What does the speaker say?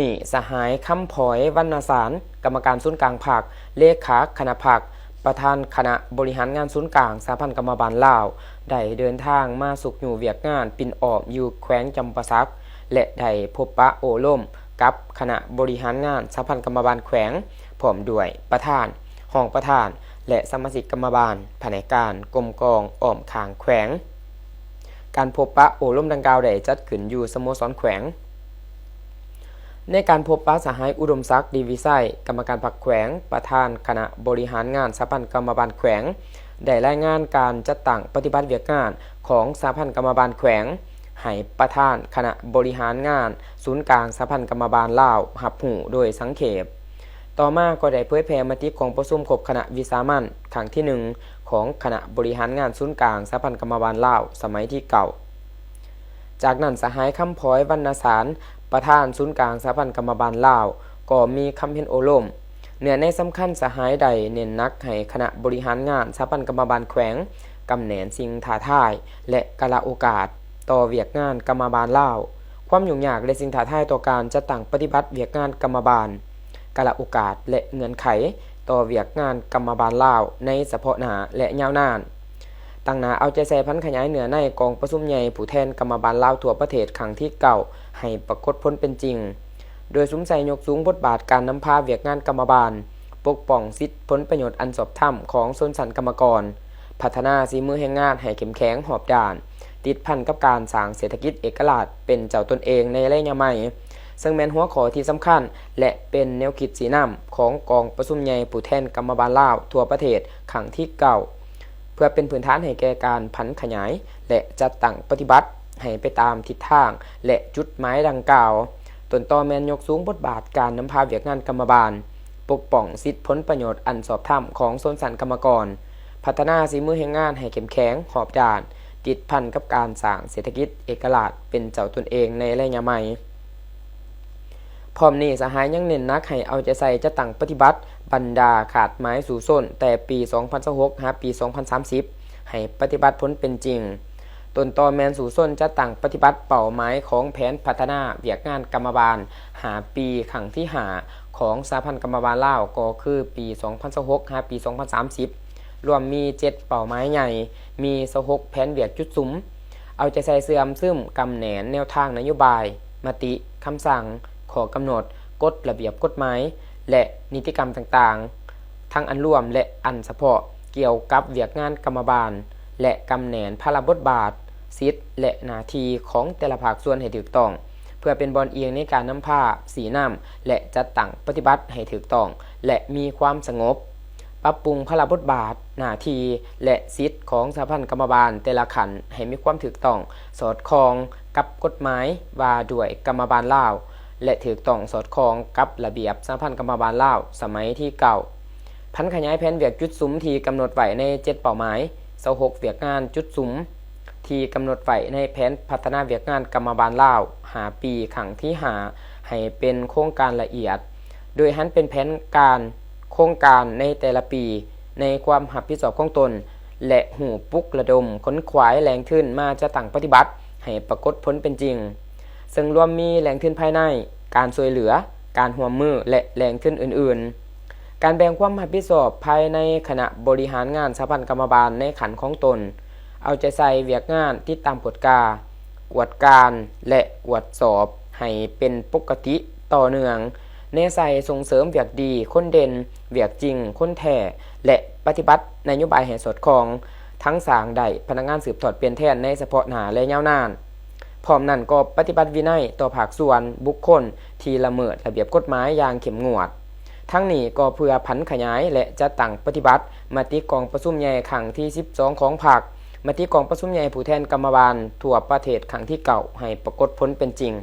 ນີ້ ສະຫາຍ ຄຳພອຍ ວັນນະສານ ກຳມະການສູນກາງພັກ, ເລຂາຄະນະພັກ, ປະທານຄະນະບໍລິຫານງານສູນກາງສະຫະພັນກຳມະບານລາວ ໄດ້ເດີນທາງມາຊຸກຍູ້ວຽກງານປິ່ນອ້ອມຢູ່ແຂວງຈຳປາສັກ ແລະ ໄດ້ພົບປະໂອ້ລົມກັບຄະນະບໍລິຫານງານສະຫະພັນກຳມະບານແຂວງ ພ້ອມດ້ວຍປະທານ, ຮອງປະທານ ແລະ ສະມາຊິກກຳມະບານພະແນກການກົມກອງອ້ອມຂ້າງແຂວງ. ການພົບປະໂອ້ລົມດັ່ງກ່າວໄດ້ຈັດຂຶ້ນຢູ່ສະໂມສອນແຂວງ. ໃນການພົບປະ ສະຫາຍ ອຸດົມສັກ ດີວິໄຊ ກຳມະການພັກແຂວງ, ປະທານຄະນະບໍລິຫານງານສະຫະພັນກຳມະບານແຂວງ ໄດ້ລາຍງານການຈັດຕັ້ງປະຕິບັດວຽກງານຂອງສະຫະພັນກຳມະບານແຂວງ ໃຫ້ປະທານຄະນະບໍລິຫານງານສູນກາງສະຫະພັນກຳມະບານລາວຮັບຮູ້ໂດຍສັງເຂບ. ຕໍ່ມາກໍໄດ້ເຜີຍແຜ່ມະຕິກອງປະຊຸມຄົບຄະນະວິສາມັນຄັ້ງທີໜຶ່ງ ຂອງຄະນະບໍລິຫານງານສູນກາງສະຫະພັນກຳມະບານລາວສະໄໝທີເກົ້າ. ຈາກນັ້ນ ສະຫາຍ ຄຳພອຍ ວັນນະສານ ປະທານສູນກາງສະຫະພັນກຳມະບານລາວ ກໍມີຄຳເຫັນໂອ້ລົມ. ເນື້ອໃນສຳຄັນ ສະຫາຍໄດ້ເນັ້ນໜັກໃຫ້ຄະນະບໍລິຫານງານສະຫະພັນກຳມະບານແຂວງ ກຳແໜ້ນສິ່ງທ້າທາຍ ແລະ ກາລະໂອກາດຕໍ່ວຽກງານກຳມະບານລາວ, ຄວາມຫຍຸ້ງຍາກ ແລະ ສິ່ງທ້າທາຍຕໍ່ການຈັດຕັ້ງປະຕິບັດວຽກງານກຳມະບານ, ກາລະໂອກາດ ແລະ ເງື່ອນໄຂຕໍ່ວຽກງານກຳມະບານລາວໃນສະເພາະໜ້າ ແລະ ຍາວນານ. ຕັ້ງໜ້າເອົາໃຈໃສ່ຜັນຂະຫຍາຍເນື້ອໃນກອງປະຊຸມໃຫຍ່ຜູ້ແທນກຳມະບານລາວທົ່ວປະເທດຄັ້ງທີເກົ້າ ໃຫ້ປາກົດຜົນເປັນຈິງ, ໂດຍສຸມໃສ່ຍົກສູງບົດບາດການນຳພາວຽກງານກຳມະບານ, ປົກປ້ອງສິດຜົນປະໂຫຍດອັນຊອບທຳຂອງຊົນຊັ້ນກຳມະກອນ, ພັດທະນາສີມືແຮງງານໃຫ້ເຂັ້ມແຂງຮອບດ້ານ, ຕິດພັນກັບການສ້າງເສດຖະກິດເອກະລາດເປັນເຈົ້າຕົນເອງໃນໄລຍະໃໝ່, ເຊິ່ງແມ່ນຫົວຂໍ້ທີ່ສຳຄັນ ແລະ ເປັນແນວຄິດຊີ້ນຳຂອງກອງປະຊຸມໃຫຍ່ຜູ້ແທນກຳມະບານລາວທົ່ວປະເທດຄັ້ງທີເກົ້າ ເພື່ອເປັນພື້ນຖານໃຫ້ແກ່ການຜັນຂະຫຍາຍ ແລະ ຈັດຕັ້ງປະຕິບັດໃຫ້ໄປຕາມທິດທາງ ແລະ ຈຸດໝາຍດັ່ງກ່າວ. ຕົ້ນຕໍແມ່ນຍົກສູງບົດບາດການນຳພາວຽກງານກຳມະບານ, ປົກປ້ອງສິດຜົນປະໂຫຍດອັນຊອບທຳຂອງຊົນຊັ້ນກຳມະກອນ, ພັດທະນາສີມືແຮງງານໃຫ້ເຂັ້ມແຂງຮອບດ້ານ, ຕິດພັນກັບການສ້າງເສດຖະກິດເອກະລາດເປັນເຈົ້າຕົນເອງໃນໄລຍະໃໝ່. ພ້ອມນີ້ ສະຫາຍຍັງເນັ້ນໜັກໃຫ້ເອົາໃຈໃສ່ຈັດຕັ້ງປະຕິບັດບັນດາຄາດໝາຍສູ້ຊົນແຕ່ປີສອງພັນຊາວຫົກ ຫາປີສອງພັນສາມສິບ ໃຫ້ປະຕິບັດຜົນເປັນຈິງ. ຕົ້ນຕໍແມ່ນສູ້ຊົນຈັດຕັ້ງປະຕິບັດເປົ້າໝາຍຂອງແຜນພັດທະນາວຽກງານກຳມະບານຫ້າປີ ຄັ້ງທີຫ້າ ຂອງສະຫະພັນກຳມະບານລາວ ກໍຄືປີສອງພັນຊາວຫົກ ຫາປີສອງພັນສາມສິບ ລວມມີເຈັດເປົ້າໝາຍໃຫຍ່, ມີຊາວຫົກແຜນວຽກຈຸດສຸມ. ເອົາໃຈໃສ່ເຊື່ອມຊຶມກຳແໜ້ນແນວທາງນະໂຍບາຍ, ມະຕິ, ຄຳສັ່ງ, ຂໍ້ກຳນົດ, ກົດລະບຽບກົດໝາຍ ແລະ ນິຕິກຳຕ່າງໆ ທັງອັນລວມ ແລະ ອັນສະເພາະ ກ່ຽວກັບວຽກງານກຳມະບານ ແລະ ກຳແໜ້ນພາລະບົດບາດ, ສິດ ແລະ ໜ້າທີ່ຂອງແຕ່ລະພາກສ່ວນໃຫ້ຖືກຕ້ອງ ເພື່ອເປັນບ່ອນອີງໃນການນຳພາ, ຊີ້ນຳ ແລະ ຈັດຕັ້ງປະຕິບັດໃຫ້ຖືກຕ້ອງ ແລະ ມີຄວາມສະຫງົບ. ປັບປຸງພາລະບົດບາດ, ໜ້າທີ່ ແລະ ສິດຂອງສະຫະພັນກຳມະບານແຕ່ລະຂັ້ນໃຫ້ມີຄວາມຖືກຕ້ອງສອດຄ່ອງກັບກົດໝາຍວ່າດ້ວຍກຳມະບານລາວ ແລະ ຖືກຕ້ອງສອດຄ່ອງກັບລະບຽບສະຫະພັນກຳມະບານລາວສະໄໝທີເກົ້າ. ຜັນຂະຫຍາຍແຜນວຽກຈຸດສຸມທີ່ກຳນົດໄວ້ໃນເຈັດເປົ້າໝາຍ, ຊາວຫົກວຽກງານຈຸດສຸມທີ່ກຳນົດໄວ້ໃນແຜນພັດທະນາວຽກງານກຳມະບານລາວຫ້າປີ ຄັ້ງທີຫ້າ ໃຫ້ເປັນໂຄງການລະອຽດ, ໂດຍຫັນເປັນແຜນການ ໂຄງການໃນແຕ່ລະປີໃນຄວາມຮັບຜິດຊອບຂອງຕົນ ແລະ ຮູ້ປຸກລະດົມຂົນຂວາຍແຫຼ່ງທຶນມາຈັດຕັ້ງປະຕິບັດໃຫ້ປາກົດຜົນເປັນຈິງ, ເຊິ່ງລວມມີແຫຼ່ງທຶນພາຍໃນ, ການຊ່ວຍເຫຼືອ, ການຮ່ວມມື ແລະ ແຫຼ່ງທຶນອື່ນໆ. ການແບ່ງຄວາມຮັບຜິດຊອບພາຍໃນຄະນະບໍລິຫານງານສະຫະພັນກຳມະບານໃນຂັ້ນຂອງຕົນ, ເອົາໃຈໃສ່ວຽກງານຕິດຕາມກວດກາ, ກວດການ ແລະ ກວດສອບໃຫ້ເປັນປົກກະຕິຕໍ່ເນື່ອງ, ແນໃສ່ສົ່ງເສີມວຽກດີ, ຄົນເດັ່ນ, ວຽກຈິງ, ຄົນແທ້ ແລະ ປະຕິບັດນະໂຍບາຍໃຫ້ສອດຄ່ອງ, ທັງສ້າງໄດ້ພະນັກງານສືບທອດປ່ຽນແທນໃນສະເພາະໜ້າ ແລະ ຍາວນານ. ພ້ອມນັ້ນກໍປະຕິບັດວິໄນຕໍ່ພາກສ່ວນ, ບຸກຄົນທີ່ລະເມີດລະບຽບກົດໝາຍຢ່າງເຂັ້ມງວດ. ທັງນີ້ກໍເພື່ອຜັນຂະຫຍາຍ ແລະ ຈັດຕັ້ງປະຕິບັດມະຕິກອງປະຊຸມໃຫຍ່ຄັ້ງທີສິບສອງຂອງພັກ, ມະຕິກອງປະຊຸມໃຫຍ່ຜູ້ແທນກຳມະບານທົ່ວປະເທດຄັ້ງທີເກົ້າ ໃຫ້ປາກົດຜົນເປັນຈິງ.